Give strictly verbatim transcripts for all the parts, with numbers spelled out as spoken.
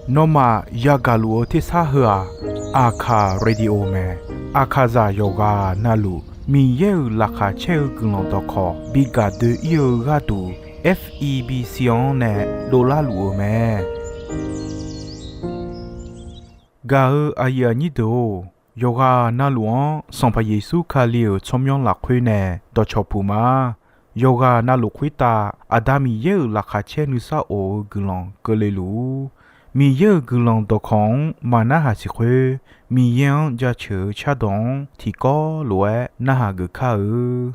Nawmaf yagaq luf-eu tersar heu-aq, Aqkaq Radio mae. Aqkaqzaq yawqghaq navluf Miqyaer-euq laqkhaq caer-eu guiqlanq dawqkawq bi gaq doe-ir-eu gharduq, F E B C-anr nae dovlar luf-eu mae. Gaq-eu aqyuif aqnyir deuq-or, yawqghaq navluf-anr Sanqpaq Yeqsur Kali-euq tsawrmyanr lafkhoer nae dawqcawq puq ma. Yawqghaq navluf khoertav Aqda Miqyaer-euq laqkhaq caer nuisar of-eu guiqlanq keuvle luf-ur. Miqyaer-euq guiqlanq dawqkawq-anr maqnarhaq siq khoer, Miqyaer-anr jaceuq-eu cardawq-anr tiqkawv lof-aer narhaq geuf kar-eu.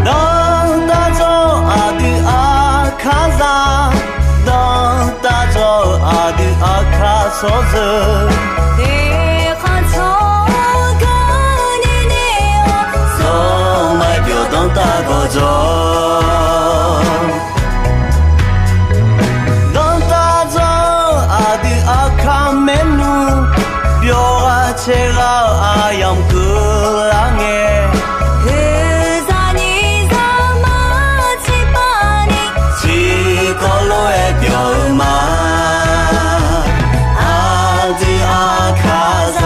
Dawqtawvluf aqdui Aqkaqzaq, dawqtawvluf aqdui Aqkaq tsawrjeuq, eqkhanq tsawrganr nyae nae-awr, zawmar byawq danrtav gawqjawq. Dawqtawvluf aqdui Aqkaq maernmr, byawq ghaq caer ghaq-eu aqyamq keuvlar ngae, oeqzaq nyiq zaqmar tsiqpavni, tiqkawv lof-aer byawq-eu ma. Aqdui Aqkaqzaq,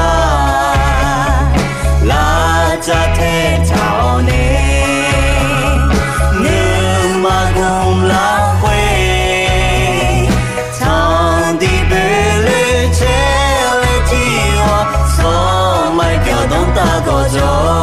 lavcav taetaq-awr nae, nuima gmq lafkhoer, tanqdiq boeqloe caer laer jir-awr, zawmar byawq danrtav gawqjawq.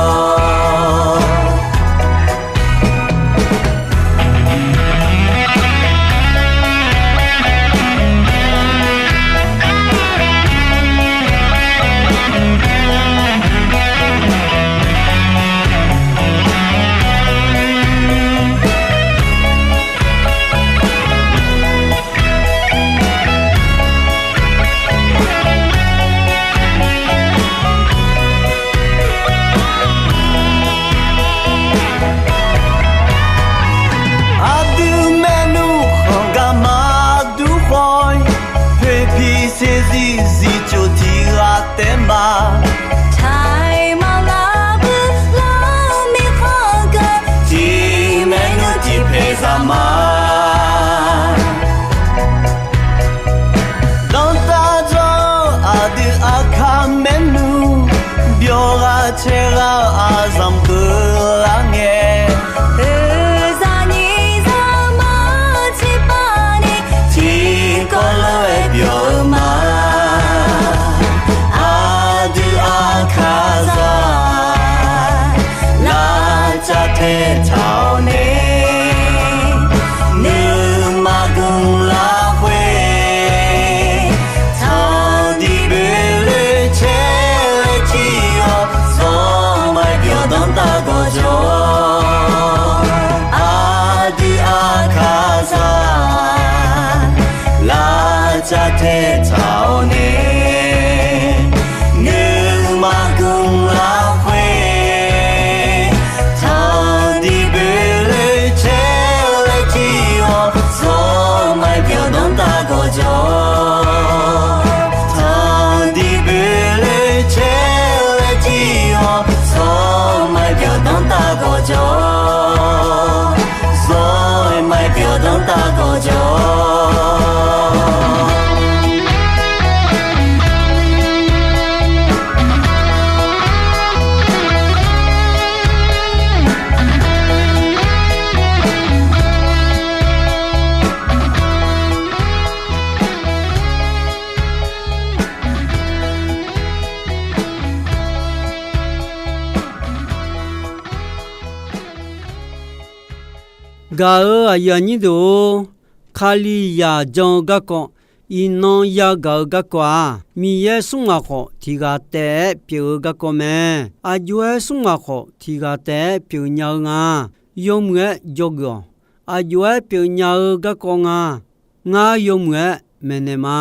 Aqdui maernmr khanq gar maqdur khawf-ir, poeqpiq saeqzir zifcof tiq ghaq taef ma. Taqmaq lavbuir lar mirkhanq geu, tiq maernmr tiq paeq zaq ma. Dawqtawvluf aqdui Aqkaq maernmr, byawq ghaq caer ghaq-eu aqzanq keuvlar ngae, oeqzaq nyiq zaqmar tsiqpavni, tiqkawv lof-aer byawq-eu ma. Aqdui Aqkaqzaq, lavcav taetaq-awr nae, nuima gmq lafkhoer, tanqdiq boeqloe caer laer jir-awr, zawmar byawq danrtav gawqjawq. Aqdui Aqkaqzaq, lavcav taetaq-awr nae, nuima gmq lafkhoer, tanqdiq boeqloe caer laer jir-awr, zawmar byawq danrtav gawqjawq. Tanqdiq boeqloe caer laer jir-awr, zawmar byawq danrtav gawqjawq. Zawmar byawq danrtav gawqjawq. Gaq-euq aqyuif aqnyir deuq-or, Kalizaq jan-eu garkawv, iqnan yagaq-eu garkawv-aq, Miqyaer smr ghaq khawf tiq ghaq taef-aer pyeuf-eu garkawv mae. Aqjox-aer smr ghaq khawf tiq ghaq taef-aer pyeuf nya-eu nga. Yawmuiq-aer dzawgeuf-awq. Aqjox-aer pyeuf nya-eu garkawv nga. Ngar yawmuiq-aer maeqnaeq ma.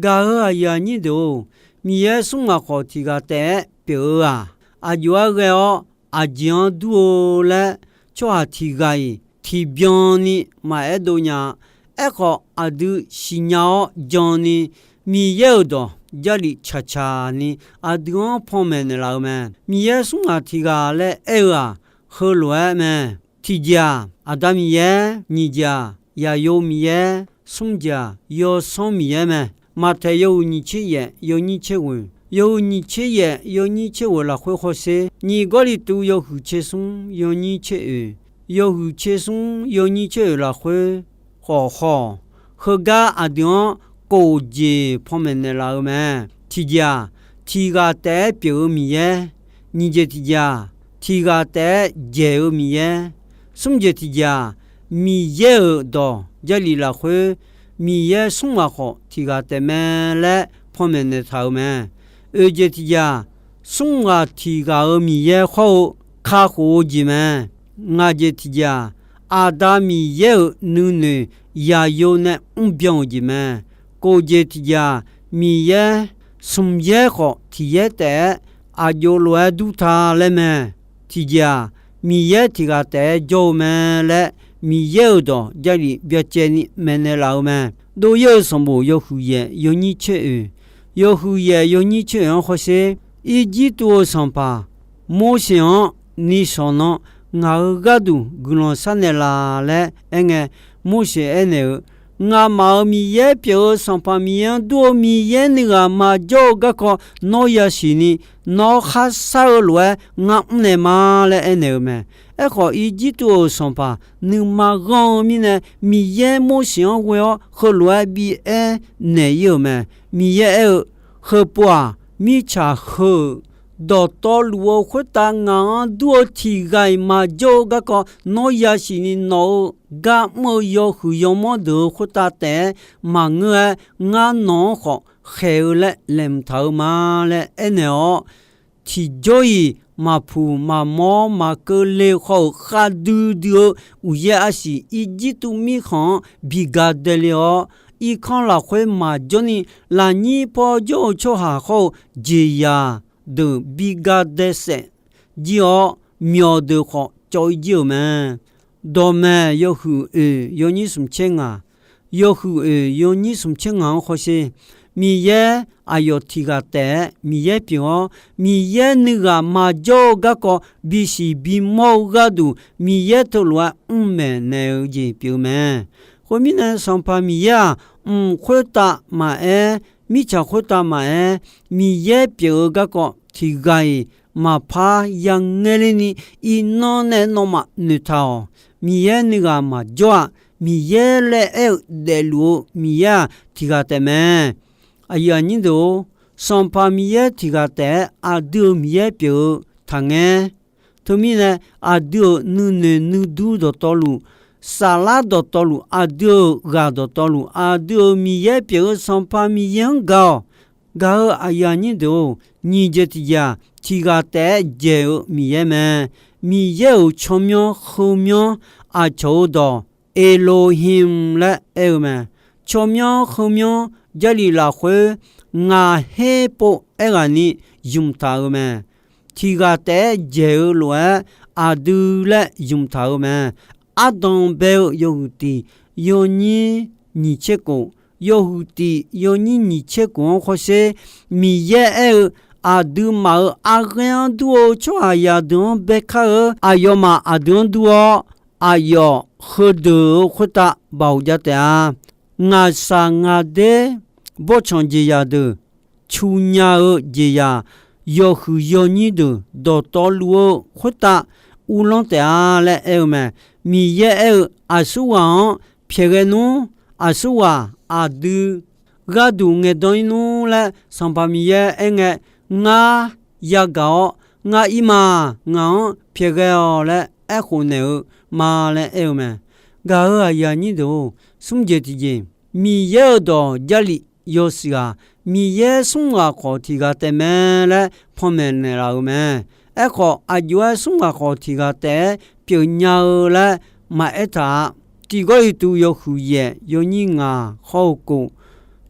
Gaq-euq aqyuif aqnyir deuq-or, Miqyaer smr ghaq khawf tiq ghaq taef-aer pyeuf-eu-aq, aqjox-aer ghae-awr aqjeq-anr dur-eu laer tsawrhaq tiq ghaq-iq tiqbyan ni maqaer dov nya-a. Aerkhawf, aqdui siqnya-awr jan ni Miqyaer-euq dawq Jarlif tsaqtsaq ni aqdui-anr panmaeq naeqlaf-eu mae. Miqyaer smr ghaq tiq ghaq laer aer-eu-aq, heulof-aer mae. Tiqjeq-aq, Aqda Miqyaer, nyiq jeq-aq, Yaqyo Miqyaer, smr jeq-aq, Yawsanr Miqyaer mae. Maqtaeq yawhuiq nyiq tser yaef yawnyir tser ghoeq, yawhuiq nyiq tser yaef yawnyir tser ghoeq lafkhoer hawsher, nyiq Gawrliqtu yawhuiq tser smr yawnyir tser oeq, yawhuiq tser smr yawnyir tser oeq lafkhoer khawf haw-awq. Heugar aqdui-anr kof jeq panmaeq naeqlaf-eu mae. Tiqjeq-aq, tiq ghaq taef-aer pyeuf-eu Miqyaer, nyiq jeq tiqjeq-aq, tiq ghaq taef-aer dzaeq-eu Miqyaer, smr jeq tiqjeq-aq, Miqyaer-euq dawq Jarlif lafkhoer Miqyaer smr ghaq khawf tiq ghaq taef mae laer panmaeq naeqtaq-euq mae. Oeq jeq tiqjeq-aq, smr ghaq tiq ghaq-euq Miqyaer hawr-eu kakhof-eu jeq mae. Ngaq jeq tiqjeq-aq, Aqda Miqyaer-euq nuinoeq Yaqyo nae mrbyan-euq jeq mae. Kof jeq tiqjeq-aq, Miqyaer smq yaer khawf tiq yaer taef-aer aqjox lof-aer dur ta laer mae. Tiqjeq-aq, Miqyaer tiq ghaq taef-aer jawr-eu mae laer Miqyaer-euq dawq Jarlif byacaevni maeqnaeq laf-eu mae. Dov-ir-eu sanqbof yawhuiq yaef yawnyir tser oeq, yawhuiq yaef yawnyir tser oeq-anr hawsher, Irjirtuv-euq sanqpaq Morseq-anr ni shawq nan ngaq-euq gharduq guiqlanq sharnaeq laf laer aerngae, Morseq aernaeq-eu, Nga'maf-euq Miqyaer pyeuf-eu Sanqpaq Miqyaer-anr dur-eu Miqyaer nuighaq maqjawr-eu garkawv nawr yasiq ni, nawr kharshar-eu lof-aer ngar mrnaeq ma laer aernaeq-eu mae. Aerkhawf, Irjirtuv-euq sanqpaq nuima ghanr-eu mirnae, Miqyaer Morseq-anr ghoe-awr heulof-aer bi aernaeq-ir-euq mae. Miqyaer aer-eu, Heupov-aq, mirtsaq heu-euq dawqtawvluf-eu khoertav ngaq-anr dur-eu tiq ghaq-iq maqjawr-eu garkawv nawr yasiq ni, nawq-euq gar mr-eu yawhuiq yawmanr deuq-euq khoertav taef-aer maqngeur-aer, ngar nawq-anr khawf khaeq-eu laer laeqhmq taq-eu ma laer aernaeq-awr, tiqjawr-iq maqpuq maqmawr maqkeuv le khawf-euq khavdui dui-eu uqyaer arsiq Irjirtuv mirkhanq-anr bi ga dae le-awr, irkanr lafkhoer maqjawr ni lafnyir paw jawr-eu tsawrhaq hawr-eu jeqzaq deuq bi ga dae saef jir-awr, myawq deuq khawf cawv-ir jir-euq mae. Dawqmaeq yawhuiq oeq yawnyir smq tser ngaq, yawhuiq oeq yawnyir smq tser ngaq-anr hawsher, Miqyaer aqyawf tiq ghaq taef-aer Miqyaer pyeuf-awr, Miqyaer nuighaq maqjawr-eu garkawv bisiq bimawr-eu gharduq, Miqyaer teulof-aer mrmaeq naeq-eu jeq pyeuf-eu mae. Khoermirnae, Sanqpaq Miqyaer-aq, mq khoertav maqaer, mirtsaq khoertav maqaer, Miqyaer pyeuf-eu garkawv tiq ghaq-iq maqpar yangae ler ni, iqnan nae nawmaf noeqtaq-awq. Miqyaer nuighaq maqjawr-aq, Miqyaer laer aer-eu daefluf-eu Miqyaer-aq, tiq ghaq taef mae. Aqyuif aqnyir deuq-or, Sanqpaq Miqyaer tiq ghaq taef-aer aqdui-euq Miqyaer pyeuf-eu taqngaer. Teumirnae, aqdui-euq nuinoeq nuidur dawqtawvluf, saflar dawqtawvluf, aqdui-euq ghaq dawqtawvluf, aqdui-euq Miqyaer pyeuf-eu Sanqpaq Miqyaer-anr gaq-awq. Gaq-eu aqyuif aqnyir deuq-or, nyiq jeq tiqjeq-aq, tiq ghaq taef-aer dzaeq-eu Miqyaer mae. Miqyaer-euq tsawrmyanr heumyanr aqcawq-eu dawq Elohim laer aer-eu mae. Tsawrmyanr heumyanr Jarlif lafkhoer ngaq her pov aerghaqni ymq taq-eu mae. Tiq ghaq taef-aer dzaeq-eu lof-aer aqdui laer ymq taq-eu mae. Ardanq bae-eu yawhuiq tiq yawnyir nyiq tser khof, yawhuiq tiq yawnyir nyiq tser khof-anr hawsher, Miqyaer aer-eu, aqduimaf-euq arghaer-anr dur-eu tsawrhaqzaq deuq-anr bae kar-eu aqyawfmaf aqdui-anr dur-awr, aqyawf heudeuq-euq khoertav baoq jav taef-a. Ngaqshaq ngaqder bawrtsanq jeqzaq deuq, cu nya-eu jeqzaq yawhuiq yawnyir deuq dawqtawvluf-eu khoertav uvlanr taef-a laer aer-eu mae. Miqyaer aer-eu, aqsurghaq-anr pyaeqghae nmr. Aqsurghaq aqdui gharduq ngaeqdan-ir nmr laer Sanqpaq Miqyaer aerngae, ngar yagaq-awr, ngar irma ngaq-anr pyaeqghae-awq laer aerkhof naeq-eu ma laer aer-eu mae. Gaq-eu aqyuif aqnyir deuq-or, smr jeq tiqjeq, Miqyaer-euq dawq Jarlif yawshuif-aq, Miqyaer smr ghaq khawf tiq ghaq taef mae laer panmaeq naeqlaf-euq mae. Aerkhawf, aqjox-aer smr ghaq khawf tiq ghaq taef-aer pyeufnya-eu laer maqaer taq-a. Tiq Gawrliqtu yawhuiq yaef yawnyir ngaq hawr-eu kof,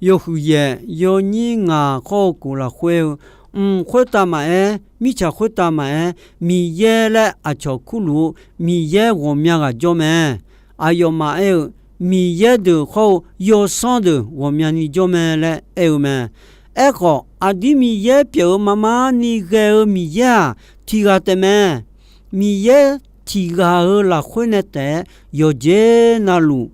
yawhuiq yaef yawnyir ngaq hawr-eu kof lafkhoer-eu, Mq khoertav maqaer, mirtsaq khoertav maqaer, Miqyaer laer aqcawq kurluf-eu Miqyaer ghawqmya ghaq jawr mae. Aqyawfmaf aer-eu, Miqyaer deuq hawr-eu yawsanr deuq ghawqmyani jawr mae laer aer-eu mae. Aerkhawf, aqdir Miqyaer pyeuf-eu marmar ni ghae-eu Miqyaer-aq, tiq ghaq taef mae. Miqyaer tiq ghaq-euq lafkhoer nae taef-aer yawqjeq navluf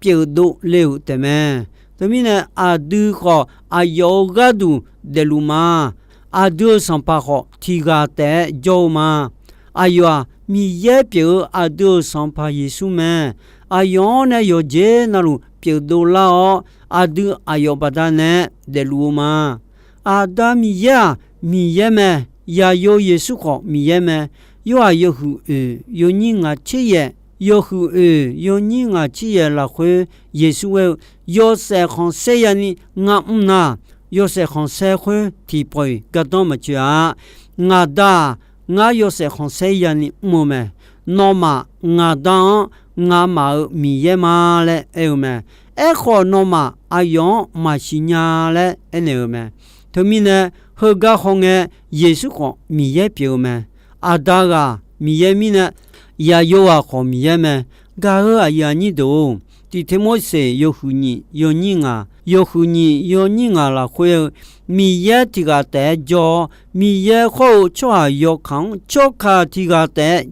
pyeufdov le-euq taef mae. Teumirnae, aqdui khawf aqyawf-euq gharduq daefluf ma. Aqdui-euq Sanqpaq khawf tiq ghaq taef-aer jawr-eu ma. Aqyawf-aq, Miqyaer pyeuf-eu aqdui-euq Sanqpaq Yeqsur mae. Aqyawf-anr nae yawqjeq navluf pyeufdov lar-awr, aqdui aqyawf baqdanae daefluf-eu ma. Aqda Miqyaer-aq, Miqyaer mae. Yaqyo Yeqsur khawf Miqyaer mae. Yorhaq yawhuiq oeq yawnyir ngaq tser yaef, yawhuiq oeq yawnyir ngaq tser yaef lafkhoer Yeqsur aer-eu, Yawshaef khanqsaer yani ngamr nar, yawshaef khanqsaer khoer tiqpawf-iq gardanr maqtsoeq-a. Ngaqda-aq, ngar yawshaef khanqsaer yani mr-eu mae. Nawmaf ngaqda-anr ngamaf-euq Miqyaer ma laer aer-eu mae. Aerkhawf, nawmaf aqyawf-anr maqsiq nya laer aernaeq-eu mae. Teumirnae, heugar hawngae, Yeqsur khawf Miqyaer pyeuf-eu mae. Aqda ghaq Miqyaer mirnae, yaqyo ghaq khawf Miqyaer mae. Gaq-eu aqyuif aqnyir deuq-or, Tiqteqmorseq yawhuiq nyiq yawnyir ngaq, yawhuiq nyiq yawnyir ngaq lafkhoer-eu, Miqyaer tiq ghaq taef-aer jawr-awr, Miqyaer hawr-eu tsawrhaq yawkaq-anr tsawrkaq tiq ghaq taef-aer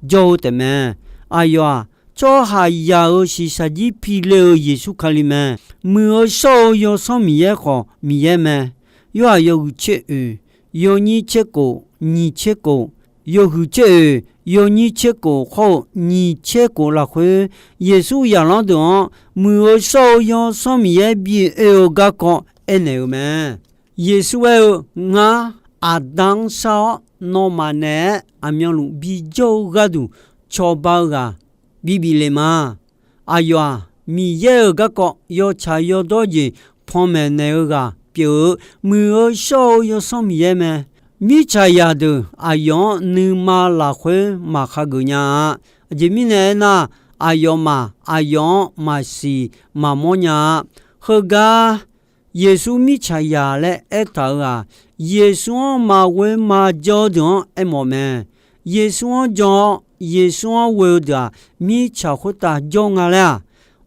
jawr-eu taef mae. Aqyawf-aq, tsawrhaqzaq-euq shiqshaq jir pile-eu Yeqsur Kali mae. Muiq-eu shawr-eu Yawsanr Miqyaer khawf Miqyaer mae. Yorhaq yawhuiq tser oeq yawnyir tser kof nyiq tser kof, yawhuiq tser oeq yawnyir tser kof hawr-eu nyiq tser kof lafkhoer, Yeqsur zaqlanr deuq-anr Muiq-eu shawr-eu Yawsanr Miqyaer bi oe-eu garkawv aernaeq-eu mae. Yeqsur aer-eu, Ngar Aqda-anr shar-awr nawmaf naeq-aer aqmyanluf bijawr-eu gharduq cawba-eu ghaq bibif le ma. Aqyawf-aq, Miqyaer-euq garkawv yawtsaq yawdawr jeq panmaeq naeq-eu ghaq pyeuf-eu, Muiq-eu shawr-eu Yawsanr Miqyaer mae. Mirtsaqzaq deuq aqyawf-anr nuima lafkhoer maqkhageuf nya-a. Aqjeq mirnae aernar, aqyawfmaf aqyawf-anr maqsiq maqmawr nya-a. Heugar Yeqsur mirtsaqzaq laer aertaq-euq-aq, Yeqsur-anr maqghoe maqjan-eu deuq-anr aermawf mae. Yeqsur-anr jan-awr Yeqsur-anr ghoe-eu deuq-aq, mirtsaq khoertav jawr nga laer-aq,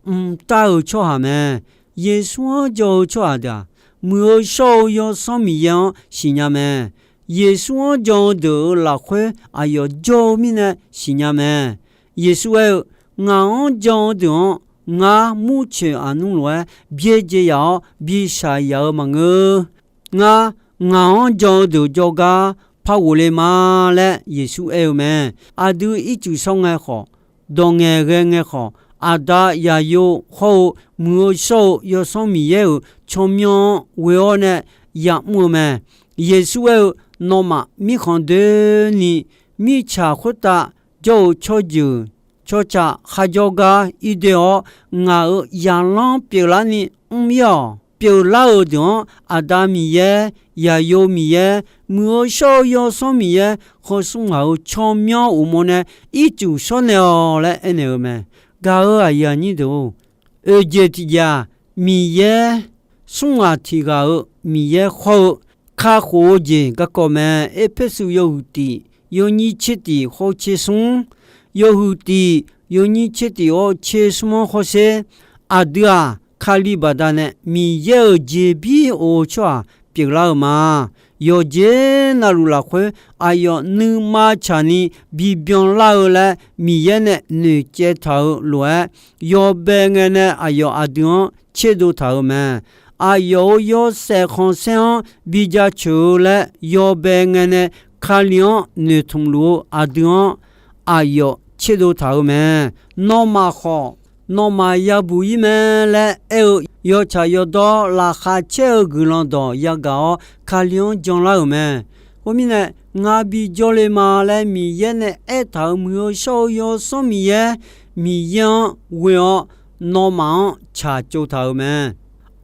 mqtav-euq tsawrhaq mae. Yeqsur-anr jan-eu tsawrhaq deuq-aq, Muiq-eu shawr-eu Yawsanr Miqyaer-anr siqnya mae. Yeqsur-anr jan-eu deuq-euq lafkhoer aqyawf jawr-eu mirnae siqnya mae. Yeqsur aer-eu, Ngaq-anr jan-eu deuq-anr ngar murcoeq aqnmr lof-aer byaerdzae yaf-awr bi shaqyaf-eu maqngeur. Ngar, ngaq-anr jan-eu deuq jawrgar par ghofle ma laer Yeqsur aer-eu mae. Aqdui ircuf shawr ngae khawf, dawq ngaeqghae ngae khawf, Aqda, Yaqyo hawr-eu Muiq-eu shawr-eu Yawsanr Miqyaer-euq tsawrmyanr-anr ghoe-awr nae yamr-eu mae. Yeqsur aer-eu, Nawmaf mirkhanq doeni mirtsaq khoertav jawr-eu tsawrjeuq tsawrca kharjawr gar irdoe-awr, ngaq-euq zaqlanr pyeuflarni mr-ir-awq. Pyeuflar-euq deuq-anr Aqda Miqyaer, Yaqyo Miqyaer, Muiq-eu shawr-eu Yawsanr Miqyaer, khaersmr ghaq-euq tsawrmyanr uqmov nae ircuf shawrnaeq-awq laer aernaeq-eu mae. Gaq-eu aqyuif aqnyir deuq-or, oeqjeq tiqjeq-aq, Miqyaer, smr ghaq tiq ghaq-euq Miqyaer hawr-eu kakhof-eu jeq garkawv mae. Erpersu yawhuiq tiq yawnyir tser tiq hawr tser smr, yawhuiq tiq yawnyir tser tiq hawr tser smr-anr hawsher. Aqdui-aq, Kali baqdanae Miqyaer-euq jeqbir of-eu tsawrhaq pyeuflar-euq ma. Yawqjeq navluf lafkhoer aqyawf nuima tsaqni bibyan lar-eu laer Miqyaer nae noeqcaev taq-euq lof-aer, yawbae ngae nae aqyawf aqdui-anr tserdov taq-euq mae. Aqyawf-euq yawshaef khanqsaer-anr bi jaceuq-eu laer yawbae ngae nae Kali-anr noeqtmq luf-eu aqdui-anr aqyawf tserdov taq-euq mae. Nawmaf khawf, nawmaf yabuq-ir mae laer aer-eu yawtsaq yawdawr laqkhaq caer-eu guiqlanq dawq yagaq-awr Kali-anr janlar-euq mae. Khoermirnae, ngar bi jawrle ma laer Miqyaer nae aertaq-euq Muiq-eu shawr-eu Yawsanr Miqyaer, Miqyaer-anr ghoe-awr nawmaf-anr tsaqtsov taq-euq mae.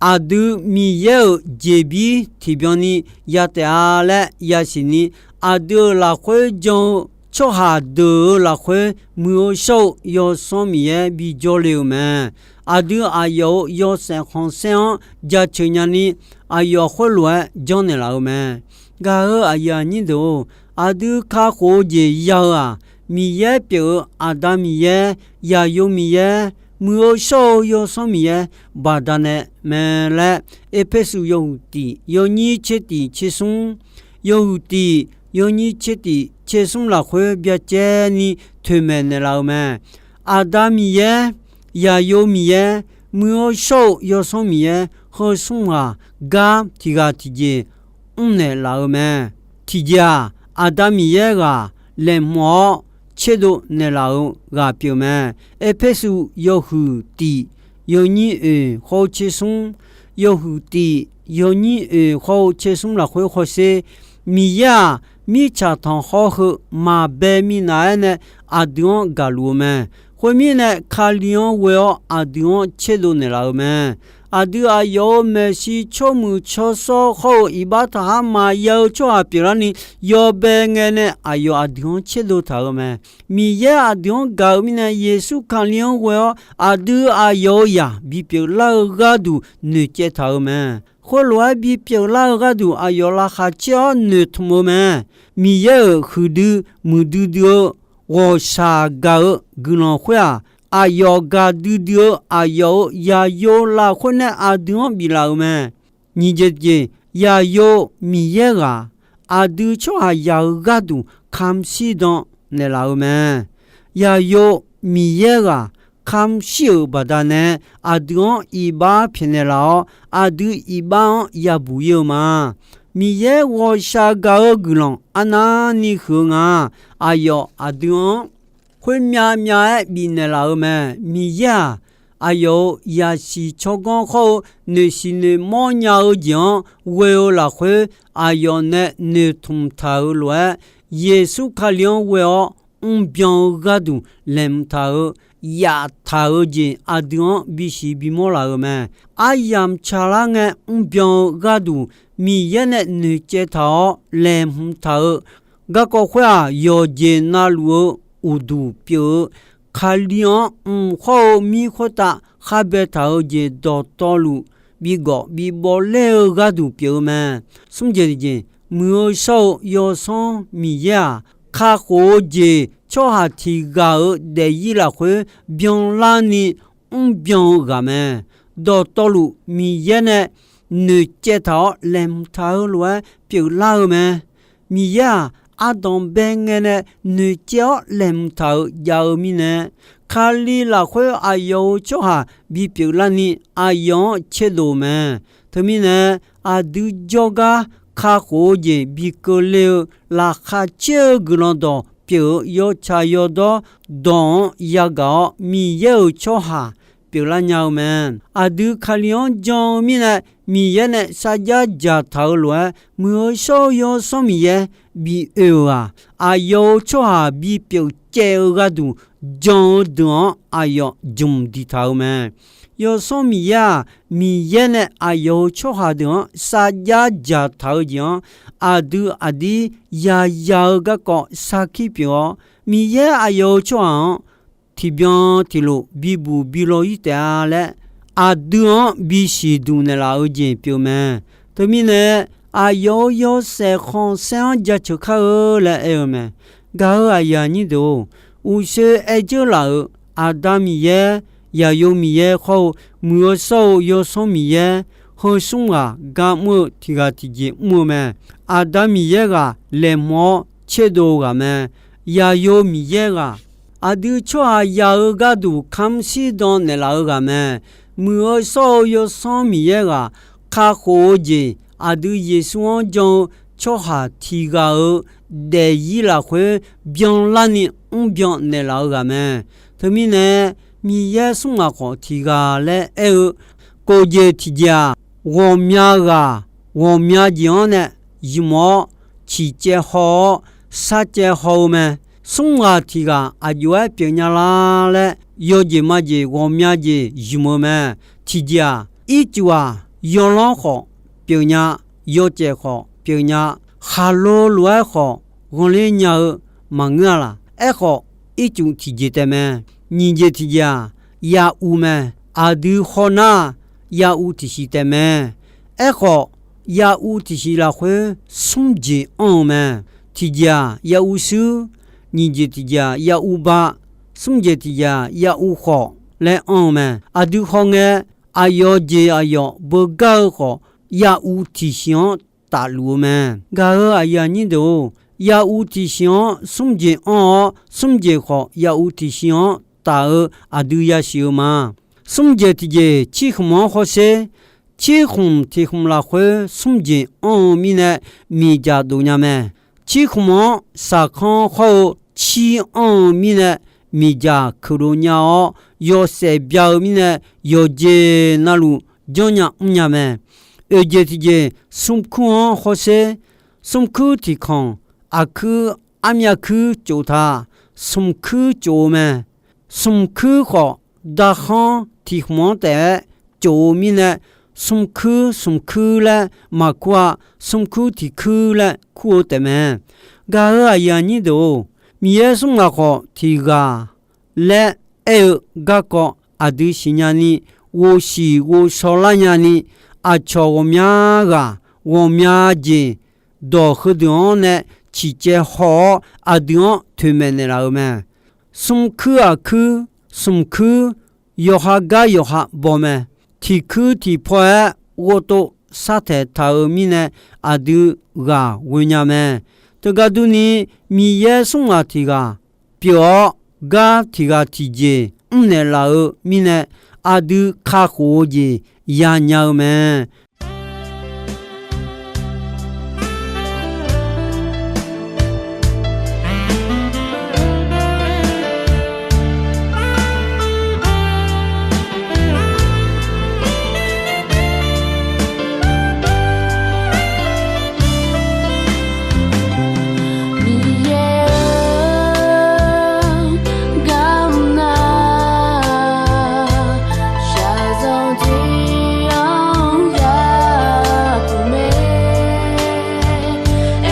Aqdui Miqyaer-euq jeqbir tiqbyan ni ya taef-a laer yasiq ni, aqdui-euq lafkhoer jan-eu tsawrhaq deuq-euq lafkhoer Muiq-eu shawr-eu Yawsanr Miqyaer bi jawrle-euq mae. Aqdui aqyawf-euq yawshaef khanqsaer-anr jaceuq nyani, aqyawf khoerlof-aer janrnaeq laf-eu mae. Gaq-eu aqyuif aqnyir deuq-or, aqdui kakhof-eu jeq ya-eu-aq, Miqyaer pyeuf-eu Aqda Miqyaer, Yaqyo Miqyaer, Muiq-eu shawr-eu Yawsanr Miqyaer baqdanae mae laer, Erpersu yawhuiq tiq yawnyir tser tiq tser smr, yawhuiq tiq yawnyir tser tiq tser smr lafkhoer byacaevni toeqmaeq naeqlaf-eu mae. Aqda Miqyaer, Yaqyo Miqyaer, Muiq-eu shawr-eu Yawsanr Miqyaer, heu smr ghaq gar tiq ghaq tiqjeq mrnaeq laf-eu mae. Tiqjeq-aq, Aqda Miqyaer ghaq laeqhmq-awr tserdov naeqlaf-eu ghaq pyeuf mae. Erpersu yawhuiq tiq yawnyir oeq khawr-eu tser smr, yawhuiq tiq yawnyir oeq khawr-eu tser smr lafkhoer hawsher, Miqyaer-aq, mirtsaq tanqkhawr heu maqbae minav-aer nae aqdui-anr gaqluf-eu mae. Khoermirnae, Kali-anr ghoe-awr aqdui-anr tserdov naeqlaf-eu mae. Aqdui aqyawf-euq maeqshi tsawrmuiq tsawrshawr hawr-eu iqbax taqhar maqya-eu tsawrhaq pyeuflarni yawbae ngae nae aqyawf aqdui-anr tserdov taq-eu mae. Miqyaer aqdui-anr gaq-eu mirnae, Yeqsur Kali-anr ghoe-awr aqdui aqyawf-euq zaq bipyeuf lar-eu gharduq noeqcaev taq-eu mae. Khoerlof-aer bipyeuf lar-eu gharduq aqyawf laqkhaq caer-awr noeqtmq-eu mae. Miqyaer-euq huiqdui muiqdui dui-eu ghawqshaq gaq-eu guiqlanq khoer-aq, aqyawf gaqdui dui-eu aqyawf-euq Yaqyo lafkhoer nae aqdui-anr biflaf-euq mae. Nyiq jeq jeq, Yaqyo Miqyaer ghaq aqdui tsawrhaqzaq-eu gharduq kamq shirdan naeqlaf-eu mae. Yaqyo Miqyaer ghaq kamq shir-euq baqdanae aqdui-anr iqbax pyaeqnaeq laf-awr, aqdui iqbax-anr yabuq ir-eu ma. Miqyaer ghawqshaq gaq-eu guiqlanq arnavni huiq-eu nga. Aqyawf aqdui-anr khoermyav myav-aer bifnaeq laf-eu mae. Miqyaer-aq, aqyawf-euq yasiq tsawrganr khawr-eu noeqsiq noeqmawr nya-eu jeq-anr ghoe-eu lafkhoer, aqyawf nae noeqtmq taq-euq lof-aer, Yeqsur Kali-anr ghoe-awr mrbyan-eu gharduq laeqhmq taq-eu, yaftaq-eu jeq aqdui-anr bisiq bimawr laf-euq mae. Aryamq tsaqlar ngae mrbyan-eu gharduq Miqyaer nae noeqcaev taq-awr laeqhmq taq-eu garkawv khoer-aq, yawqjeq navluf-eu uqduq pyeuf-eu Kali-anr mq khawr-eu mir khoertav khar baetaq-eu jeq dawqtawvluf bigawf bibawv ler-eu gharduq pyeuf-eu mae. Smr jeq jeq, Muiq-eu shawr-eu Yawsanr Miqyaer-aq, kakhof-eu jeq tsawrhaq tiq ghaq-euq daefzir lafkhoer byanlarni mrbyan-eu ghaq mae. Dawqtawvluf Miqyaer nae noeqcaev taq-awr laeqhmq taq-eu lof-aer pyeuflar-eu mae. Miqyaer-aq, ardanqbae ngae nae noeqcaev-awr laeqhmq taq-euq jav-eu mirnae, Kali lafkhoer aqyawf-euq tsawrhaq bipyeuf larni aqyawf-anr caerdov-eu mae. Teumirnae, aqdui jawrgar kakhof-eu jeq bi keuvle-eu laqkhaq caer-eu guiqlanq dawq pyeuf-eu yawtsaq yawdawr dawq-anr yagaq-awr, Miqyaer-euq tsawrhaq pyeuflar nya-eu mae. Aqdui Kali-anr jan-eu mirnae, Miqyaer nae sarjax dzaqtaq-eu lof-aer, Muiq-eu shawr-eu Yawsanr Miqyaer bi oe-euq-aq, aqyawf-euq tsawrhaq bipyeuf caev-eu gharduq jan-eu deuq-anr aqyawf jmq diqtaq-eu mae. Yawsanr Miqyaer-aq, Miqyaer nae aqyawf-euq tsawrhaq deuq-anr sarjax dzaqtaq-eu jeq-anr, aqdui aqdir yaya-eu garkawv sarkir pyeuf-awr, Miqyaer aqyawf-euq tsawrhaq-anr tiqbyan tiqlof bibuq bi law ir taef-a laer, aqdui-anr bisiq duq naeqlaf-eu jeq pyeuf mae. Teumirnae, aqyawf-euq yawshaef khanqsaer-anr jaceuq kar-eu laer aer-eu mae. Gaq-eu aqyuif aqnyir deuq-or, uqshoe aer dzeur laf-euq Aqda Miqyaer, Yaqyo Miqyaer khawr-eu Muiq-eu shawr-eu Yawsanr Miqyaer, heu smr ghaq gar mr-eu tiq ghaq tiqjeq mr-eu mae. Aqda Miqyaer ghaq laeqhmq-awr tserdov-eu ghaq mae. Yaqyo Miqyaer ghaq aqdui tsawrhaqzaq-eu gharduq kamr shirdan naeqlaf-eu ghaq mae. Muiq-eu shawr-eu Yawsanr Miqyaer ghaq kakhof-eu jeq aqdui Yeqsur-anr jan-eu tsawrhaq tiq ghaq-euq daefzir lafkhoer byanlarni mrbyan naeqlaf-eu ghaq mae. Teumirnae, Miqyaer smr ghaq khawf tiq ghaq laer aer-eu, kof jeq tiq jeq-aq, ghawqmya ghaq ghawqmya jeq-anr nae zmq-awr, ciqcaev haw-awr, sarcaev haw-eu mae. Smr ghaq tiq ghaq aqjox-aer pyeufnya lar laer, yawjeq majeq ghawqmya jeq zmq-eu mae. Tiq jeq-aq, ircuf-aq, yawlanr khawf pyeufnya, yawcaef khawf pyeufnya, khaqlo lof-aer khawf ghanqler nya-eu maqngeur-a laq. Aerkhawf, ircuf tiqjeq taef mae. Nyiq jeq tiq jeq-aq, yaquv mae. Aqdui hawnar-aq, yaquv tiqsiq taef mae. Aerkhawf, yav uv tiqsiq lafkhoer smr jeq anr-eu mae. Tiqjeq-aq, yav uv shuir, nyiq jeq tiqjeq-aq, yav uv ba, smr jeq tiqjeq-aq, yav uv khawf laer anr-eu mae. Aqdui hawngae, aqyawf jeq aqyawf beugar-eu khawf, yav uv tiqsiq-anr tafluf-eu mae. Gaq-euq aqyuif aqnyir deuq-or, yav uv tiqsiq-anr smr jeq anr-awr, smr jeq khawf yav uv tiqsiq-anr taf-eu aqdui yasiq-eu ma. Smr jeq tiqjeq cirkhmq-anr hawsher. Cirkhmq tiqkhmq lafkhoer smr jeq anr-eu mirnae miqdzaq dof nya mae. Cirkhmq-anr saqkanr khawr-eu cir anr-eu mirnae miqdzaq keuqdov nya-awr, yawshaef bya-eu mirnae yawqjeq navluf janrnya mrnya mae. Oeq jeq tiqjeq smrkuir-anr hawsher. Smrkuir tiqkanq aqkuir armyav kuir tsof ta, smrkuir tsof-eu mae. Smrkuir khawf, darkhanr tiqkhmq-anr taef-aer tsof-eu mirnae, smrkuir smrkuir laer maqkur-a. Smrkuir tiqkuir laer kur-eu taefmae. Gaq-euq aqyuif aqnyir deuq-or, Miqyaer smr ghaq khawf tiq ghaq laer aer-eu garkawv aqdui siqnya ni, ghovshiq ghovshaw lar nya ni, aqcawq ghawqmya ghaq, ghawqmya jeq, dawq heudeuq-anr nae ciqcaev haw-awr, aqdui-anr toeqmaeq naeqlaf-euq mae. Smrkuir aqkuir, smrkuir, yawqha gar yawqha baw mae. Tiqkuir tiqpaw-aer ghovtov sartaeq taq-euq mirnae, aqdui ghaq ghoenya mae. Teugar durni, Miqyaer smr ghaq tiq ghaq pyeuf-awr, gar tiq ghaq tiqjeq mrnaeq laf-eu mirnae, aqdui kakhof-eu jeq yanya-eu mae. Miqyaer-or, garmr nar, shaqzanq tiq-anr yapuq mae.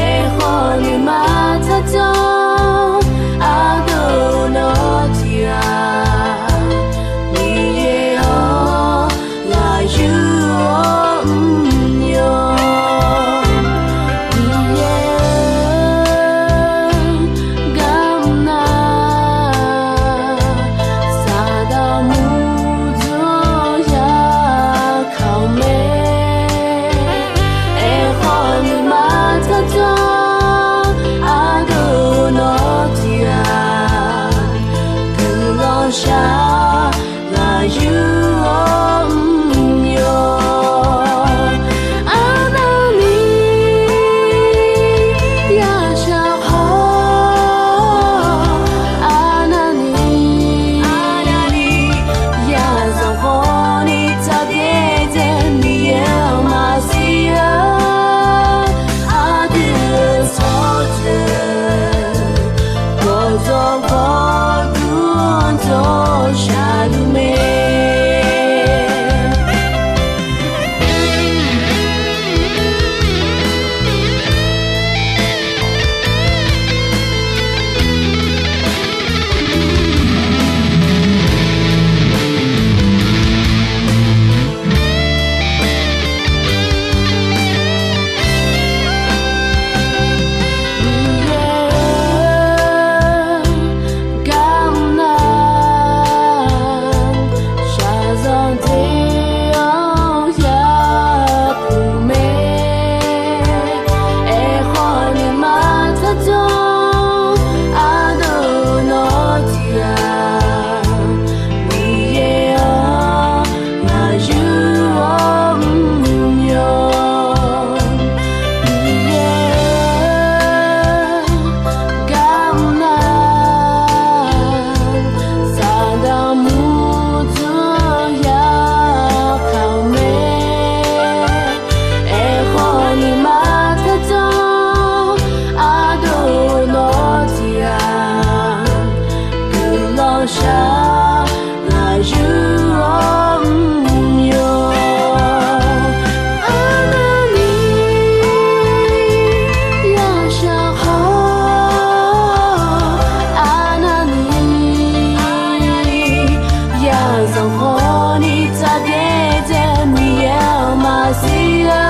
Aerkhawf nuima tsardzanr ardov nawr tiq ghaq, Miqyaer-or, ngaq yur-awr mrnymr-awr, Miqyaer-or, garmr nar, Saqdaq murdzanr-anr yakaq-eu mae. Aerkhawf nuima tsardzanr ardov nawr tiq ghaq, guiqlanq shaq ngaq yur-awr mrnymr-awr, arnavni yashaq khawf, arnavni yazanq khawfni tsaqbyaer dzae Miqyaer-anr maqsiq-a. Aqdui-euq tsawrjeuq gawqdzawq gawqdur-anr dzawr shaqluf mae. Miqyaer-or, garmr nar, shaqzanq tiq-anr yapuq mae. Aerkhawf nuima tsardzanr ardov nawr tiq ghaq, Miqyaer-or, ngaq yur-awr mrnymr-awr, Miqyaer-or, garmr nar, Saqdaq murdzanr-anr yakaq-eu mae. Aerkhawf nuima tsardzanr ardov nawr tiq ghaq, guiqlanq shaq ngaq yur-awr mrnymr-awr, arnavni yashaq khawf, arnavni yazanq khawfni tsaqbyaer dzae Miqyaer-anr maqsiq-a.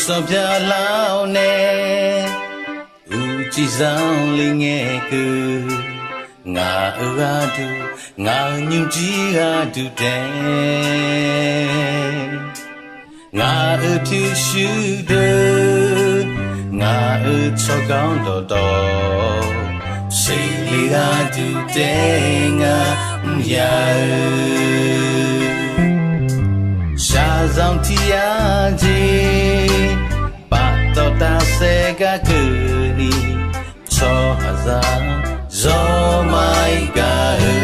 Sanqpaq lar-awr nae, uqcif zanqler ngae keuv. Ngaq-euq gharduq, ngaq-euq nymrjir gharduq taef, ngaq-euq pyurshuir deuq, ngaq-euq tsawrganr dawqtawv, seqle gharduq taef ngar mr ya-eu. Shaqzanq tiq yar jeq, paftawf tafsaef gar keuvni, tsawrhaqzaq zawr maqir gaq-eu.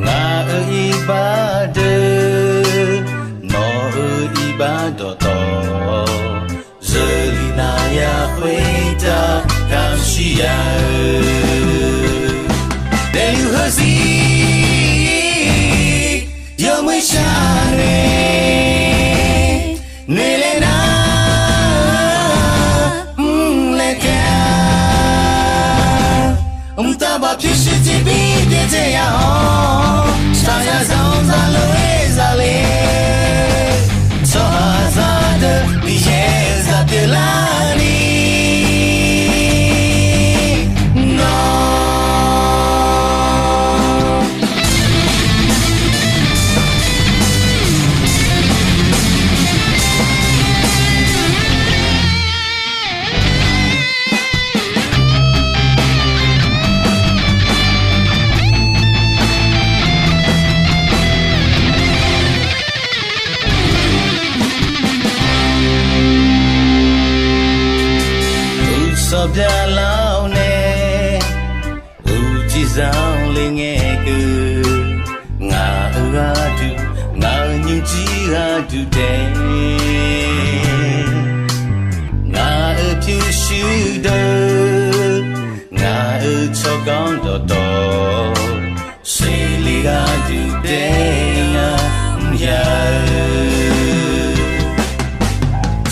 Ngaq-euq iqbax deuq, nawq-euq iqbax dawqtawv, zeurlif nav ya khoertav kamq shir ya-eu. Daefluf heuzir yawmuiq shar nae, noeqlaer nar mrlaer taef-a. Mqtav baf pyurshuir tiqbir daefdzae ya-awr, shaqzanq zaqlof-aer zale. Tsawrhaqzaq deuq Miqyaer-euq zaq pyeuflarni nawr Uqsanq byaqlar-awr nae, uqcif zanqler ngae keuv. Ngaq-euq gharduq, ngaq-euq nymrjir gharduq taef, ngaq-euq pyurshuir deuq, ngaq-euq tsawrganr dawqtawv, seqle gharduq taef ngar mr ya-eu.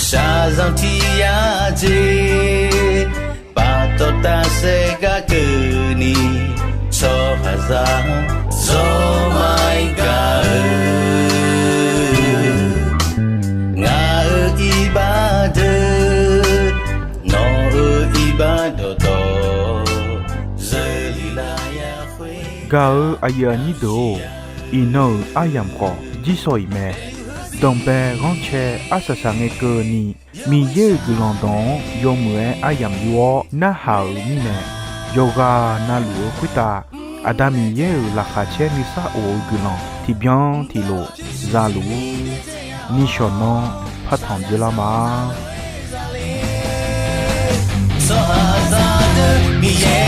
Shaqzanq tiq yar jeq, paftawf tafsaef gar keuvni, tsawrhaqzaq zawr maqir gaq-eu. Ngaq-euq iqbax deuq, nawq-euq iqbax dawqtawv, zeurlif lar ya khoer. Gaq-euq aqyuif aqnyir deuq-or, iqnan-euq aryamq khawf jirsawq iq mae. Danqbae ghanrcae arsaq saq ngae keuvni, Miqyaer-euq guiqlanq dawq-anr yawmuiq-aer aryamq yur-awr narhaq-euq mirnae, yawqghaq navluf-eu khoertav Aqda Miqyaer-euq laqkhaq caer nuisar of-eu guiqlanq tiqbyan tiqlof zaluf-ur. Nishawq nanr partanq dzeurlar ma. Tsawrhaqzaq deuq Miqyaer